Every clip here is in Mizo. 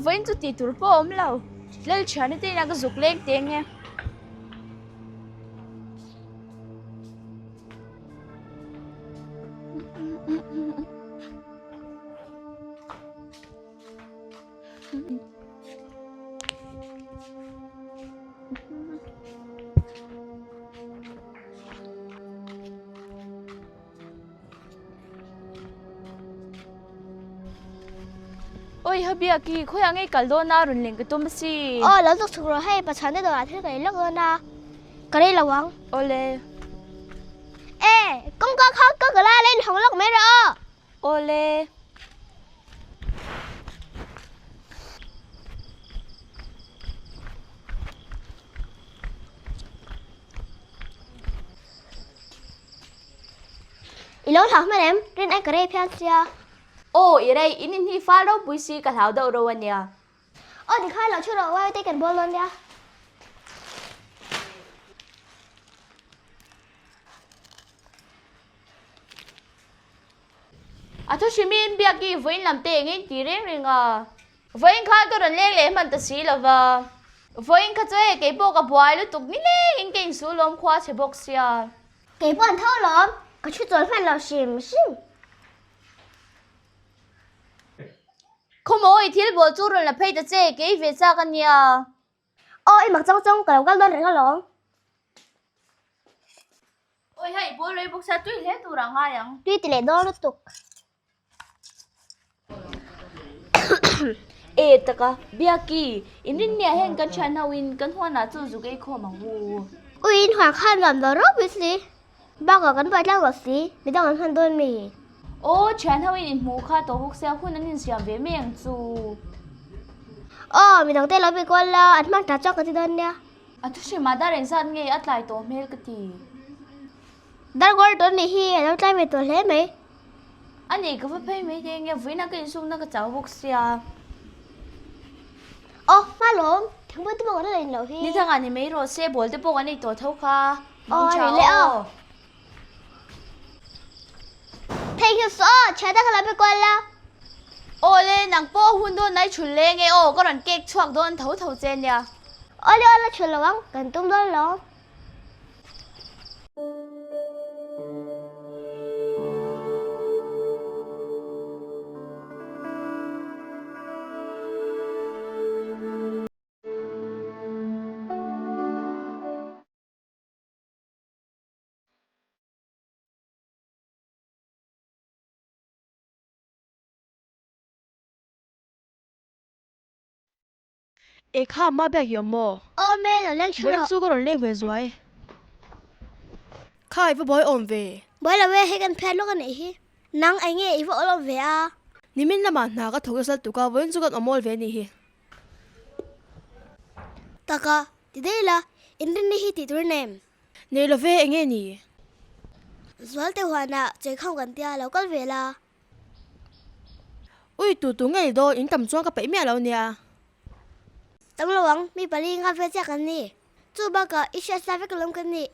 vawiin chu tih tur pawh a awm lo. Lal thiana te inah ka zuk leng teh ang e. Oi Habiaki, khawiah nge kal dawn a rawn leng ka tum asin. Aw lo tuk chhuk rawh hei, Pathian te dawrah thil ka ei lawk dawn a, ka rei lo ang. Awle. E, kawngka kha ka kal a, la inhawng lawk mai rawh aw. Awle. I lo hlau hman em? Rin ai ka rei phian sia. Aw i rei, in inhnih fal ropui si ka hlau deuh ro ania. Aw tikhan lo thu rawh uai te kan bawl dawn nia. A thu hrimin Biaki vawiin lam te eng in ti reng reng a. Vawiin khan ka rawn leng leh hman ta si lo va. Vawiin kha chu e kei pawh ka buai lutuk ni lengin ka insu lawm khua chhe bawk sia. Kei pawh an tho lawm, ka thu chawl hman lo hrim hrim. Khawmawi thil bawl chu rawn la phei ta che, kei ve chak a nia. Aw i mak chang chang ka lo kal dawn reng alawm. Awi hei bawl rei bawk sia tui hle tur a ngai ang. Tui ti leh dawn lutuk. E taka, Biaki, in rin nia heng kan thian ho in kan huan ah chu zuk ei khawm ang u. Ui in huan khan nuam lo ropui si. Bakah kan buai tlang lo si, midang an hman dawn mi. Aw, thian ho in inhmuh kha tawh bawk sia hun an insiam ve mai ang chu. Aw, midang te lo be kual la, an hman ta chuan ka ti dawn nia. A thu hrim ah dar engzat nge a tlai tawh hmel ka ti. Dar kual tawh nih hi a lo tlai ve tawh hle mai. A nei ka va phei mai te nge vawiin a ka insumna ka chau bawk sia. Aw, hma lawm, thingpui te pawh kan la in loh hi. Ni thangah ni mai rawh se, ball te pawh kan ei tawh tho kha. Aw, a ri leh aw. Thank you so, chhia tak a lo be kual la. Aw le, nang pawh hun dawn nai chhul leng e aw, ka rawn cake chhuak dawn tho tho che nia. Aw le aw la chhul lo ang, kan tum dawn lo. E kha ma bag i awm maw? Aw me lo leng thu rawh. Vawiin chu ka rawn leng ve zuai. Kha i va buai awm ve. Buai lo e, hei kan phiat lawk a nih hi. Nang eng nge i va awl awm ve a? Nimin lamah hna ka thawk nasal tuk a, vawiin chu kan awm awl ve a nih hi. Taka, ti daih la, inrinni hi tih tur nem. Nei lo ve, eng nge ni? Zualte huanah cheikhawm kan tia, lo kal ve la. Ui, tu tu nge ni dawn, in tam chuan ka peih miah lo nia. Tam lo ang, mi pali nga ve chiah kan ni. Chu bakah i hriat sa vek alawm kan nih.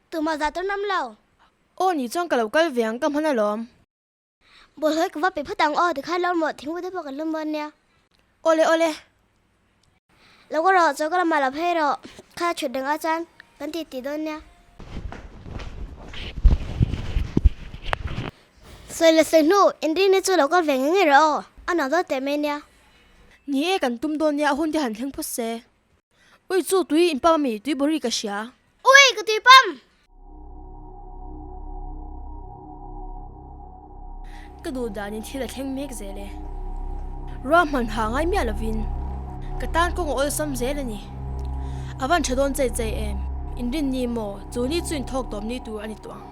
Tumah zah tur nam lo. Aw ni chuan ka lo kal ve ang ka hman alawm. Bawlhhlawh ka va pe phawt ang aw tikhan lo mawh thingpui te pawh kan lum dawn nia. Awle awle. Lo ka rawh chaw ka lamah lo phei rawh kha thut reng ah chuan kan ti ti dawn nia. Sawi leh sawi hnu inrinni chu lo kal ve ngei ngei rawh aw a nuam dawn teh mai nia. Ni e kan tum dawn nia a hun te han thleng phawt se. Ui chu tui in pam ami tui bawri ka hria. Ui ka tui pam. Ka duh danin thil a thleng mek zel e. Ruahman ha ngai miah lovin ka tan kawng a awlsam zel a ni. A van tha dawn chei chei em? Inrin ni maw? Chu ni chu inthawk tawm ni tur a ni tawh ang.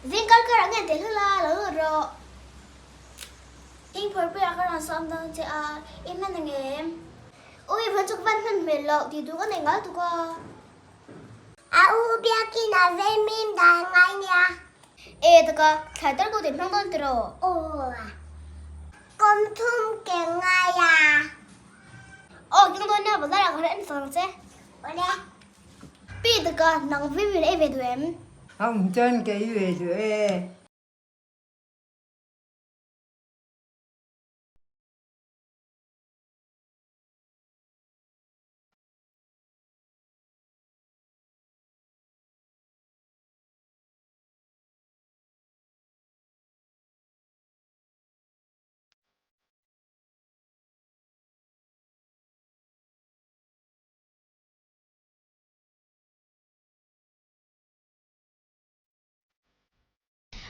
Zing kal kar ah nge teh hlul a, lo lut rawh. Ing phawrh pui ah ka rawn sawm dawn che a, i hman ang em? Ui vawn chu ka van hman hmel loh tih duh ka nei ngal tuk a. A u biakin a vei mim dan ngai nia. E taka, thlai tar ko te hmang dawn tiraw? Aw. Kum thum ke ngai a. Aw keng dawn nia bazar ah ka han en sak ang che. Awle. Pi taka, nang vei min ei ve duh em? A awm chuan ka ei ve duh e.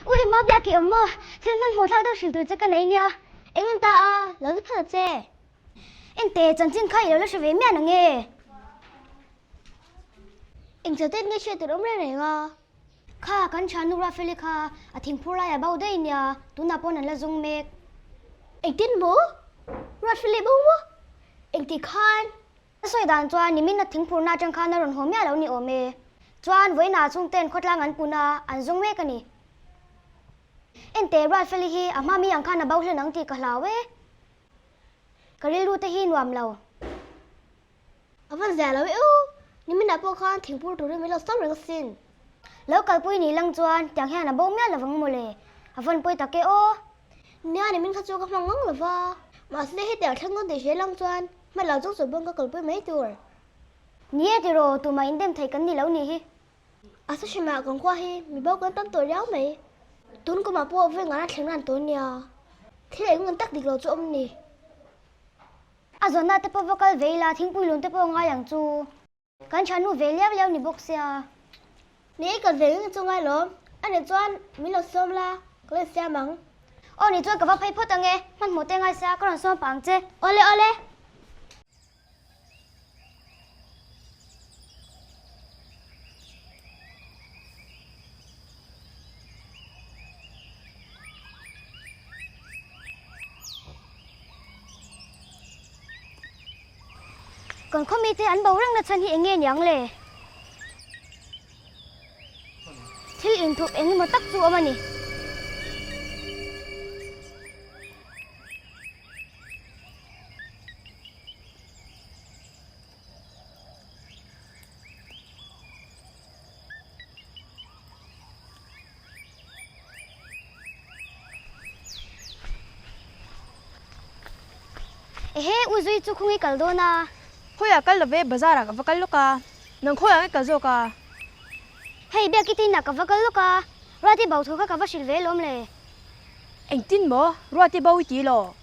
Ui ma biak i awm maw? Thil hmanhmawh thlak deuh hrilh tur che ka nei nia. Eng in ta a, lo ni phal che. Ente, chanchin kha i lo la hre ve miah na nge? Eng chau te nge hriat tur awm reng reng a? Kha, kan thiannu Rafeli kha a thingphur lai a bo daih nia, tunah pawn an la zung mek. Engtin maw? Rafeli bo maw? Engti khan? Ka sawi dan chuan nimin a thingphurna atang khan a rawn haw miah lo ni awm e. Chuan vawiinah chhungten khawtlang an pun a, an zawng mek a ni. Enteh Ruatfeli hi a hma mi ang khan a bo hlen ang tih ka hlau e. Ka rilru te hi nuam lo. A van zia lo e u, niminah pawh khan thingphur turin min lo sawm reng asin. Lo kalpui ni lang chuan tiang hian a bo miah lovang mawle, a van pawi tak e aw. Nia nimin kha chu ka hmang ngang lova, mahse hetiang thleng dawn tih hre lang chuan Hma lo chu chu bawng ka kalpui mai tur. Ni e tiraw, tumah indem thei kan ni lo nih hi. A sahrimah kan khua hi mi bo kan tam tawh riau mai. Tun kumah pawh vawi ngana thleng ran tawh nia. Thil eng ngan tak dik lo chu awm ni. A zawnna te pawh va kal ve ila, thingpui lun te pawh a ngai ang chu. Kan thiannu ve liau liau ni bawk sia. Ni e kal ve ngei chu ngai lawm. A nih chuan min lo sawm la, ka lo siam ang. Aw nih chuan ka va phei phawt ang e, hmanhmawh te ngai sia ka rawn sawm pah ang che. Awle awle. Kan khaw mite an bo reng na chhan hi eng nge niang le? Thil inthup eng emaw tak chu awm a ni. Ehe, U Zui chu khawnge kal dawn a? Khawiah kal love, bazar ah ka va kal lawk a. Nang khawiah nge kal zawk a? Hei, biak i tinah ka va kal lawk a, Ruati bo thu kha ka va hrilh ve lawm le. Engtin maw? Ruati bo i ti law?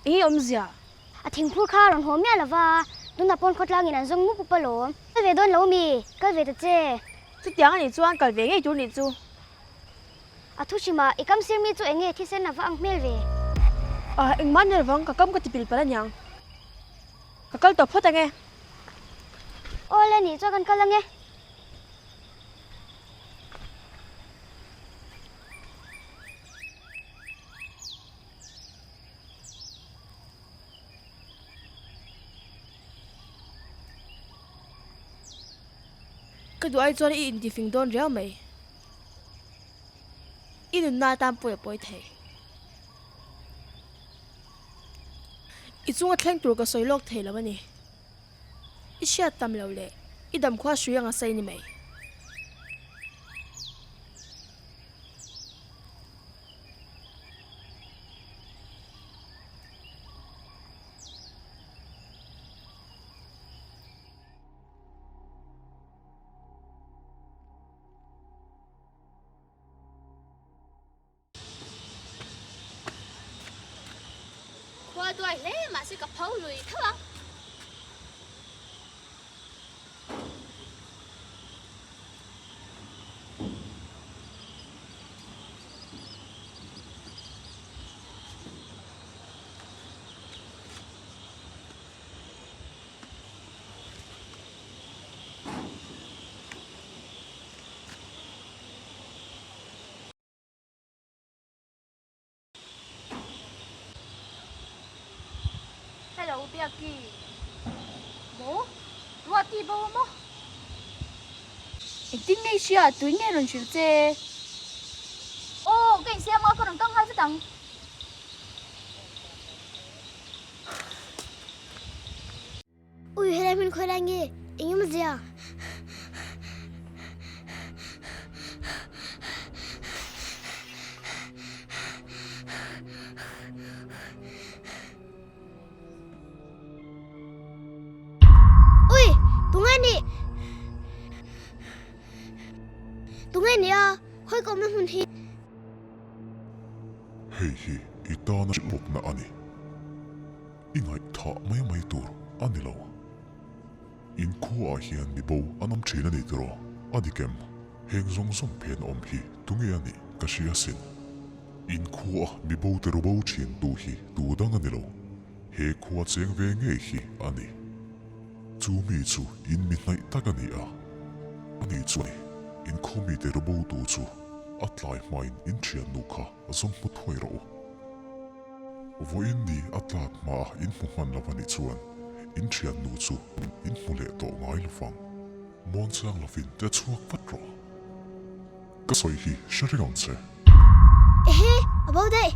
Eng i awmzia? A thingphur kha a rawn haw miah lova, tunah pawn khawtlangin an zawng mup up alawm. Kal ve dawn lo mi? Kal ve ta che. Chutiang a nih chuan kal ve ngei tur nih chu. A thu hrimah i kam sir mi chu eng nge thisen a va ang hmel ve? A, engmah ni lovang, ka kam ka ti pil palh aniang. Ka kal tawh phawt ange. Awle nih chuan kan kal ange. Ka duh ai chuan i intifing dawn riau mai. I nunna atan pawi a pawi thei. I chunga thleng tur ka sawi lawk thei lo a ni. I hriat tam lo leh i damkhua hrui anga sei ni mai. Khua duai hle mahse ka pho lui tho ang. Hello. Biaki. Maw? Ruati bo a maw? Engtin nge i hria? Tuin nge rawn hrilh che? Aw, ka insiam a, ka rawn kang nghal vat ang. Ui, helai hmun khawi lai nge? Eng emaw zia? Ui, tunge nih? Tunge nih a? Khawi ka awmna hmun hi? Hei hi i tana hrilhawkna a ni. I ngaihthah mai mai tur a ni lo. In khuaah hian mi bo an awm thin a ni tiraw? A dik em? Heng zawng zawng phen awm hi tunge a nih ka hria asin. In khua mi bo te ru bo thin tu hi tu dang a ni lo. He khua cheng ve ngei hi a ni. Chu mi chu in mi hnaih tak a ni a. Ani chuan in khaw mi te ru bo tu chu a tlai hmain in thiannu kha a zawng hmu thuai rawh u. Vawiin ni a tlak hmaa in hmu hman lo a nih chuan in thiannu chu in hmu leh tawh ngai lo vang. Muangchang lovin te chhuak vat rawh. Ka sawi hi hre reng ang che. Ehe, a bo daih.